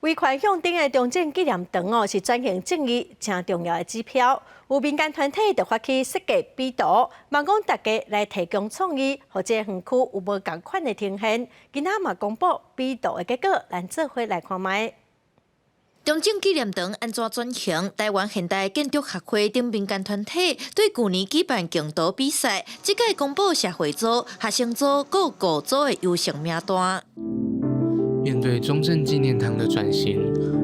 維權向頂的中正紀念堂哦，是轉型正義誠重要的指標。有民間團體就發起設計比圖，望講大家來提供創意，予這個園區有無仝款的呈現。今仔嘛公布比圖的結果，咱做伙來看覓。中正紀念堂按怎轉型？台灣現代建築學會等民間團體對舊年舉辦競圖比賽，這屆公布社會組、學生組閣五組的優勝名單。面對中正紀念堂的轉型，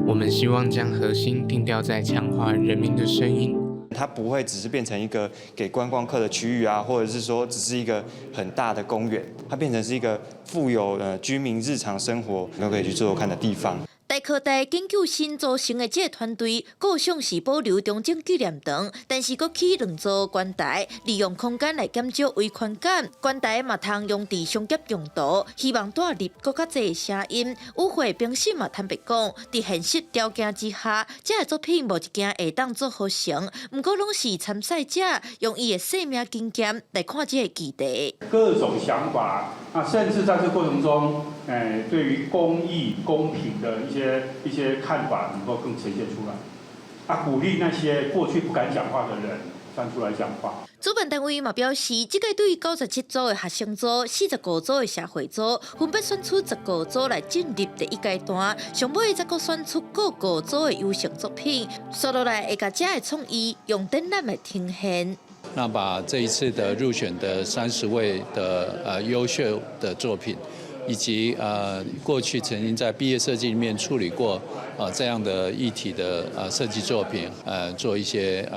我們希望將核心定調在強化人民的聲音。它不會只是變成一個給觀光客的區域啊，或者是說只是一個很大的公園，它變成是一個富有居民日常生活都可以去做做看的地方。台科大研究新組成的這個團隊，構想是保留中正紀念堂，但是閣起兩座觀台，利用空間來減少違權感。觀台嘛通用佇商業用途，希望帶入閣較濟聲音。與會評審嘛坦白講，佇現實條件之下，這個作品無一件會當做好成。毋過攏是參賽者用伊的生命經驗來看這個議題。各種想法，啊，甚至在這過程中，對於公義、公平的一些看法能夠更呈現出來，啊，鼓勵那些過去不敢講話的人站出來講話。主辦單位嘛表示，這屆對97組的學生組、45組的社會組，分別選出15組來進入第一階段，上尾才閣選出閣五組的優勝作品，紲落來會共這个創意用展覽來呈現。那把這一次的入選的30位的優秀的作品，以及過去曾經在畢業設計裡面處理過這樣的議題的設計作品，做一些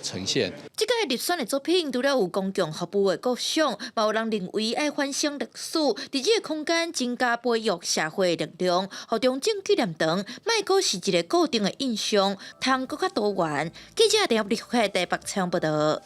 呈現。這屆入選的作品，除了有公共服務的構想，嘛有人認為愛反省歷史，佇這個空間增加培育社會力量，予中正紀念堂莫閣是一個固定的印象，通閣較多元。記者陳立慧台北採訪報道。